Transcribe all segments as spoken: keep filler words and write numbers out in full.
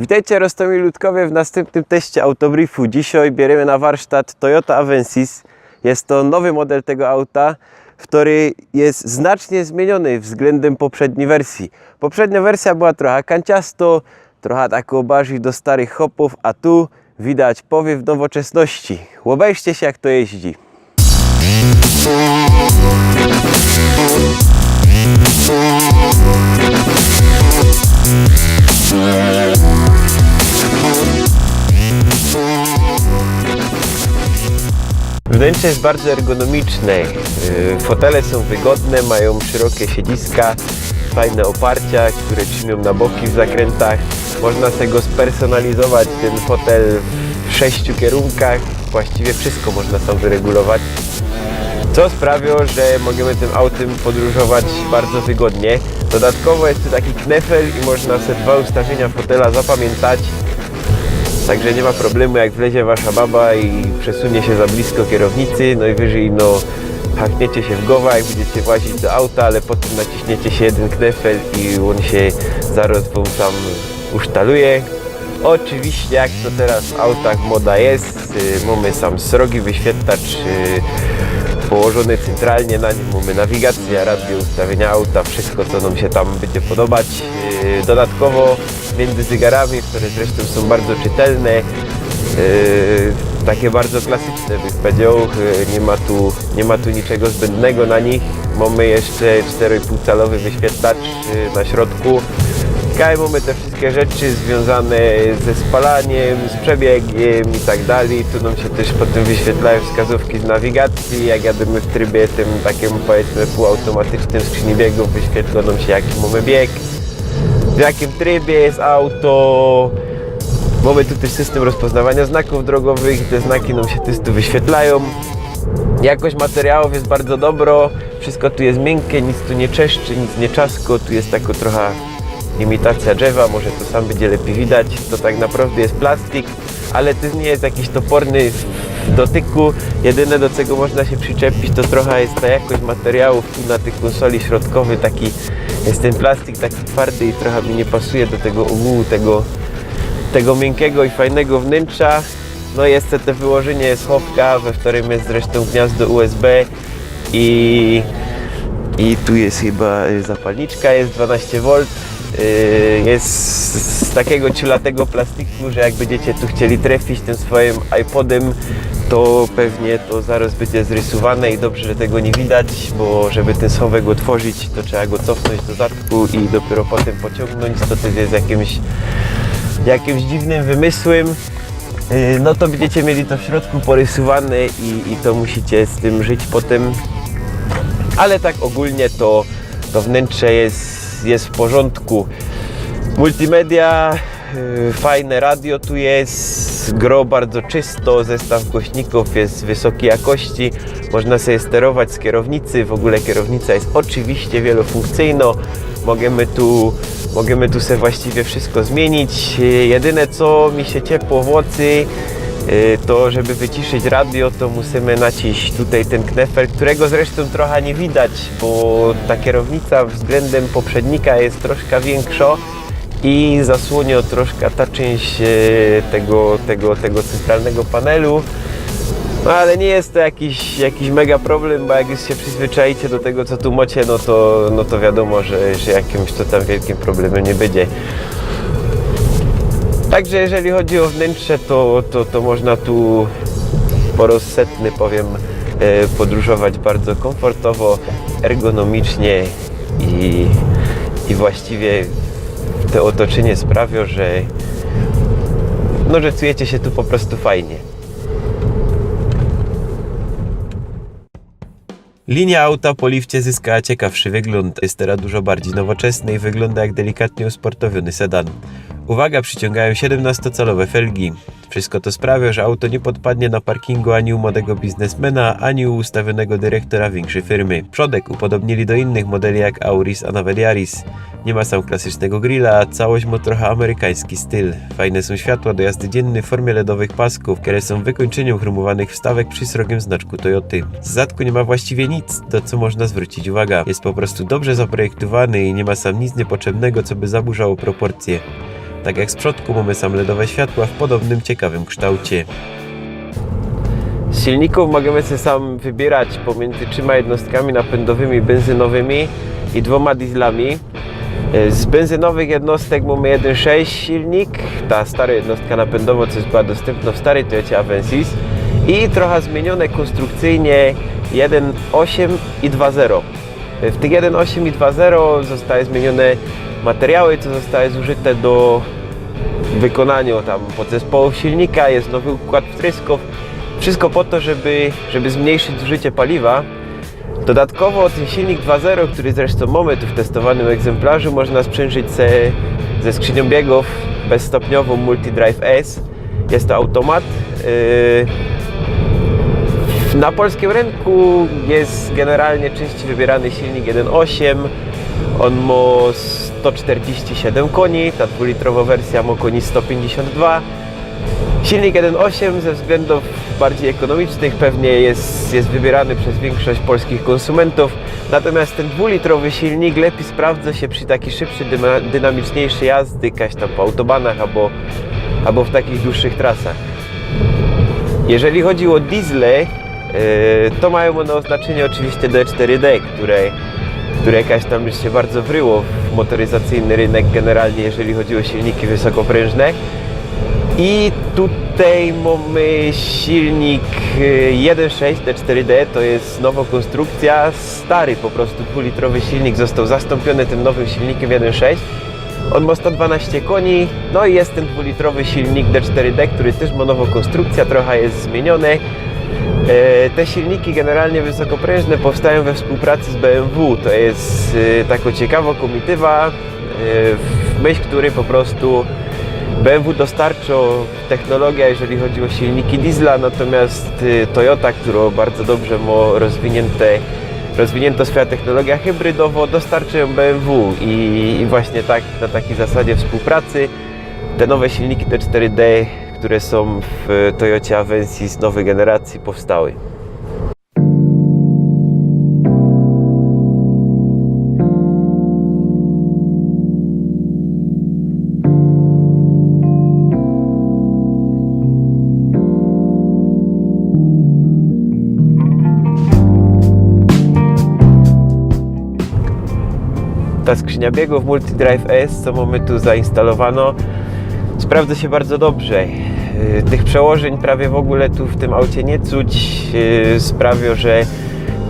Witejcie, roztōmili ludkowie, w nastympnym teście Autobriefu. Dzisiej bierymy na warsztat Toyota Avensis. Jest to nowy model tego auta, który jest znacznie zmieniony względem poprzedniej wersji. Poprzednia wersja była trochę kanciasto, trochę tak bardziej do starych chopōw, a tu widać powiew nowoczesności. Obejrzcie się, jak to jeździ. Wnętrze jest bardzo ergonomiczne. Yy, fotele są wygodne, mają szerokie siedziska, fajne oparcia, które trzymią na boki w zakrętach. Można sobie go spersonalizować, ten fotel, w sześciu kierunkach. Właściwie wszystko można sam wyregulować, co sprawiło, że możemy tym autem podróżować bardzo wygodnie. Dodatkowo jest tu taki knefel i można sobie dwa ustawienia fotela zapamiętać. Także nie ma problemu, jak wlezie wasza baba i przesunie się za blisko kierownicy, najwyżej, no, hachniecie się w głowę, jak będziecie włazić do auta, ale potem naciśniecie się jeden knefel i on się zaraz wam tam usztaluje. Oczywiście, jak to teraz w autach moda jest, yy, mamy sam srogi wyświetlacz, yy, położony centralnie na nim, mamy nawigację, radio, ustawienia auta, wszystko, co nam się tam będzie podobać. Yy, dodatkowo między zegarami, które zresztą są bardzo czytelne, yy, takie bardzo klasyczne, bym powiedział, yy, nie ma tu, nie ma tu niczego zbędnego na nich. Mamy jeszcze cztery i pół calowy wyświetlacz, yy, na środku. Kaj, mamy te wszystkie rzeczy związane ze spalaniem, z przebiegiem i tak dalej. Tu nam się też potem wyświetlają wskazówki z nawigacji. Jak jadymy w trybie tym takim, powiedzmy, półautomatycznym skrzyni biegów, wyświetla nam się, jaki mamy bieg, w jakim trybie jest auto. Mamy tu też system rozpoznawania znaków drogowych i te znaki nam się też tu wyświetlają. Jakość materiałów jest bardzo dobro, wszystko tu jest miękkie, nic tu nie trzeszczy, nic nie czasko, tu jest taka trochę imitacja drzewa, może to sam będzie lepiej widać. To tak naprawdę jest plastik, ale to nie jest jakiś toporny w dotyku. Jedyne, do czego można się przyczepić, to trochę jest ta jakość materiałów tu na tej konsoli środkowej. Taki jest ten plastik, taki twardy i trochę mi nie pasuje do tego ogółu, tego, tego miękkiego i fajnego wnętrza. No i jest te wyłożenie, jest chowka, we którym jest zresztą gniazdo U S B i, i tu jest chyba, y, zapalniczka, jest dwanaście volt. Y, jest z takiego ciulatego plastiku, że jak będziecie tu chcieli trafić tym swoim iPodem, to pewnie to zaraz będzie zrysowane i dobrze, że tego nie widać, bo żeby ten schowek otworzyć, to trzeba go cofnąć do zadku i dopiero potem pociągnąć. To też jest jakimś, jakimś dziwnym wymysłem. Y, no to będziecie mieli to w środku porysowane i, i to musicie z tym żyć potem. Ale tak ogólnie to, to wnętrze jest, jest w porządku. Multimedia, y, fajne radio tu jest, gro bardzo czysto, zestaw głośników jest wysokiej jakości, można sobie sterować z kierownicy, w ogóle kierownica jest oczywiście wielofunkcyjna, możemy tu, możemy tu sobie właściwie wszystko zmienić. Y, jedyne, co mi się ciepło w oczy, y, to żeby wyciszyć radio, to musimy naciąć tutaj ten knefel, którego zresztą trochę nie widać, bo ta kierownica względem poprzednika jest troszkę większa i zasłania troszkę ta część, e, tego, tego, tego centralnego panelu. No ale nie jest to jakiś, jakiś mega problem, bo jak już się przyzwyczaicie do tego, co tu macie, no to, no to wiadomo, że, że jakimś to tam wielkim problemem nie będzie. Także jeżeli chodzi o wnętrze, to, to, to można tu po raz setny, powiem, e, podróżować bardzo komfortowo, ergonomicznie i, i właściwie to otoczenie sprawia, że, no, że czujecie się tu po prostu fajnie. Linia auta po lifcie zyskała ciekawszy wygląd. Jest teraz dużo bardziej nowoczesny i wygląda jak delikatnie usportowiony sedan. Uwagę przyciągają siedemnastocalowe felgi. Wszystko to sprawia, że auto nie podpadnie na parkingu ani u młodego biznesmena, ani u ustawionego dyrektora większej firmy. Przodek upodobnili do innych modeli jak Auris, a nawet Yaris. Nie ma sam klasycznego grilla, całość ma trochę amerykański styl. Fajne są światła do jazdy dziennej w formie ledowych pasków, które są wykończeniem chromowanych wstawek przy srogim znaczku Toyoty. Z zadku nie ma właściwie nic, do co można zwrócić uwagę. Jest po prostu dobrze zaprojektowany i nie ma sam nic niepotrzebnego, co by zaburzało proporcje. Tak jak z przodku, mōmy sam ledowe światła w podobnym ciekawym kształcie. Z silnikōw możymy se sam wybierać pomiędzy trzima jednostkami napędowymi benzynowymi i dwoma dieslami. E, z benzynowych jednostek mōmy jeden sześć silnik, ta stara jednostka napędowa, co jest była dostępna w starej Toyocie Avensis, i trochę zmienione konstrukcyjnie jeden osiem i dwa zero. W tych jeden osiem i dwa zero zostały zmienione materiały, co zostały zużyte do wykonania tam podzespołów silnika, jest nowy układ wtrysków. Wszystko po to, żeby, żeby zmniejszyć zużycie paliwa. Dodatkowo ten silnik dwa zero, który zresztą mamy tu w testowanym egzemplarzu, można sprzężyć se ze skrzynią biegów bezstopniową Multidrive S. Jest to automat. Yy, w- Na polskim rynku jest generalnie częściej wybierany silnik jeden osiem. On ma sto czterdzieści siedem koni, ta dwulitrową wersją ma koni sto pięćdziesiąt dwa. Silnik jeden osiem ze względów bardziej ekonomicznych pewnie jest, jest wybierany przez większość polskich konsumentów. Natomiast ten dwulitrowy silnik lepiej sprawdza się przy takiej szybszej, dyma- dynamiczniejszej jazdy, jakaś tam po autobanach albo, albo w takich dłuższych trasach. Jeżeli chodzi o diesle, e, to mają one oznaczenie oczywiście D cztery D, które, które jakoś tam już się bardzo wryło w motoryzacyjny rynek generalnie, jeżeli chodzi o silniki wysokoprężne. I tutaj mamy silnik e, jeden sześć D cztery D, to jest nowa konstrukcja, stary po prostu dwulitrowy silnik został zastąpiony tym nowym silnikiem jeden sześć. On ma sto dwanaście koni, no i jest ten dwulitrowy silnik D cztery D, który też ma nową konstrukcję, trochę jest zmieniony. E, te silniki generalnie wysokoprężne powstają we współpracy z B M W. To jest e, taka ciekawa komitywa, e, w myśl której po prostu B M W dostarcza technologię, jeżeli chodzi o silniki diesla, natomiast e, Toyota, która bardzo dobrze ma rozwinięte, rozwiniętą swoją technologię hybrydową, dostarcza ją B M W i, i właśnie tak na takiej zasadzie współpracy te nowe silniki D cztery D, które są w Toyocie Avensis nowej generacji, powstały. Ta skrzynia biegów Multidrive S, co mamy tu zainstalowano, sprawdza się bardzo dobrze. Yy, tych przełożeń prawie w ogóle tu w tym aucie nie czuć. Yy, sprawia, że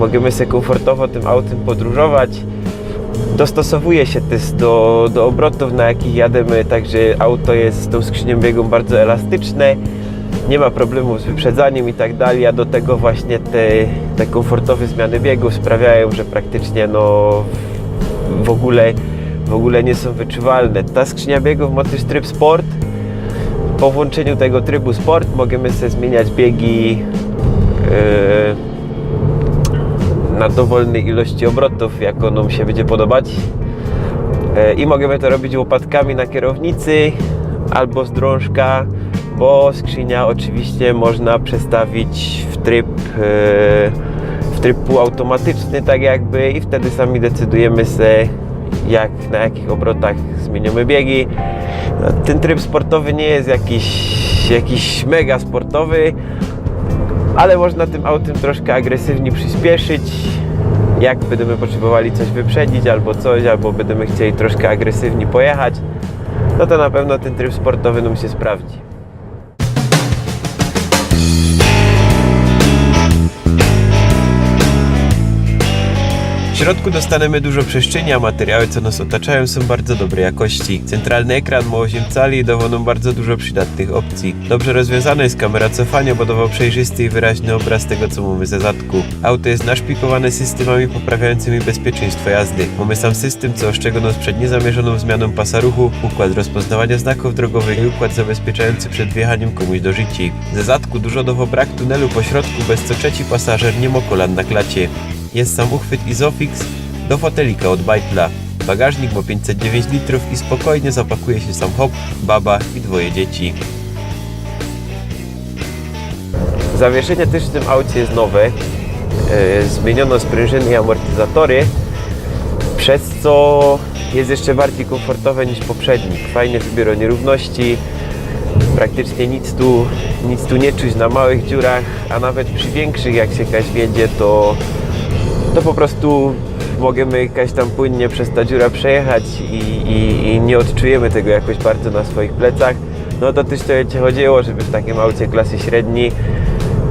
możemy sobie komfortowo tym autem podróżować. Dostosowuje się też do, do obrotów, na jakich jadymy, także auto jest z tą skrzynią biegów bardzo elastyczne. Nie ma problemów z wyprzedzanym i tak dalej, a do tego właśnie te, te komfortowe zmiany biegów sprawiają, że praktycznie no, w ogóle, w ogóle nie są wyczuwalne. Ta skrzynia biegów ma też tryb sport. Po włączeniu tego trybu sport możemy sobie zmieniać biegi yy, na dowolnej ilości obrotów, jak nam się będzie podobać. Yy, I możemy to robić łopatkami na kierownicy albo z drążka, bo skrzynia oczywiście można przestawić w tryb, yy, w tryb półautomatyczny tak jakby i wtedy sami decydujemy się, jak, na jakich obrotach zmieniamy biegi. Ten tryb sportowy nie jest jakiś, jakiś mega sportowy, ale można tym autem troszkę agresywnie przyspieszyć. Jak będziemy potrzebowali coś wyprzedzić albo coś, albo będziemy chcieli troszkę agresywnie pojechać, no to na pewno ten tryb sportowy nam się sprawdzi. W środku dostaniemy dużo przestrzeni, a materiały, co nas otaczają, są bardzo dobrej jakości. Centralny ekran ma osiem cali i daje nam bardzo dużo przydatnych opcji. Dobrze rozwiązana jest kamera cofania, bo daje przejrzysty i wyraźny obraz tego, co mamy w zadku. Auto jest naszpikowane systemami poprawiającymi bezpieczeństwo jazdy. Mamy sam system, co ostrzega nas przed niezamierzoną zmianą pasa ruchu, układ rozpoznawania znaków drogowych i układ zabezpieczający przed wjechaniem komuś do życi. Ze zadku dużo daje brak tunelu po środku, bez co trzeci pasażer niy mo kolan na klacie. Jest sam uchwyt Isofix do fotelika ôd bajtla. Bagażnik ma pięćset dziewięć litrów i spokojnie zapakuje się sam chłop, baba i dwoje dzieci. Zawieszenie też w tym aucie jest nowe. E, zmieniono sprężyny i amortyzatory, przez co Jest jeszcze bardziej komfortowe niż poprzednik. Fajnie wybiorą nierówności. Praktycznie nic tu, nic tu nie czuć na małych dziurach, a nawet przy większych, jak się kaś wiedzie, to, to po prostu możemy kaś tam płynnie przez ta dziura przejechać i, i, i nie odczujemy tego jakoś bardzo na swoich plecach. No to też to cię chodziło, żeby w takim aucie klasy średniej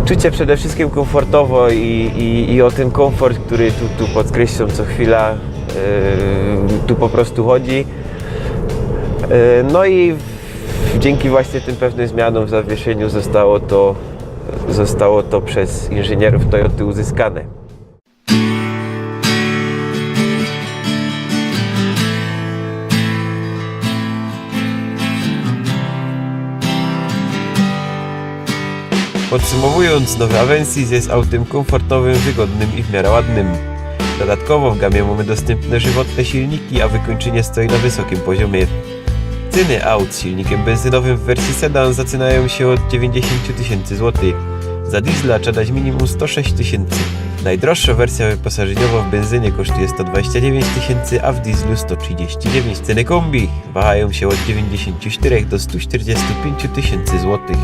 czuć się przede wszystkim komfortowo i, i, i o ten komfort, który tu, tu podkreślam co chwila, yy, tu po prostu chodzi. Yy, no i w- dzięki właśnie tym pewnym zmianom w zawieszeniu zostało to, zostało to przez inżynierów Toyoty uzyskane. Podsumowując, nowy Avensis jest autem komfortowym, wygodnym i w miarę ładnym. Dodatkowo w gamie mamy dostępne żywotne silniki, a wykończenie stoi na wysokim poziomie. Ceny aut z silnikiem benzynowym w wersji sedan zaczynają się od dziewięćdziesiąt tysięcy złotych. Za diesla trzeba dać minimum sto sześć tysięcy. Najdroższa wersja wyposażeniowa w benzynie kosztuje sto dwadzieścia dziewięć tysięcy, a w dieslu sto trzydzieści dziewięć. Ceny kombi wahają się od dziewięćdziesiąt cztery do stu czterdziestu pięciu tysięcy złotych.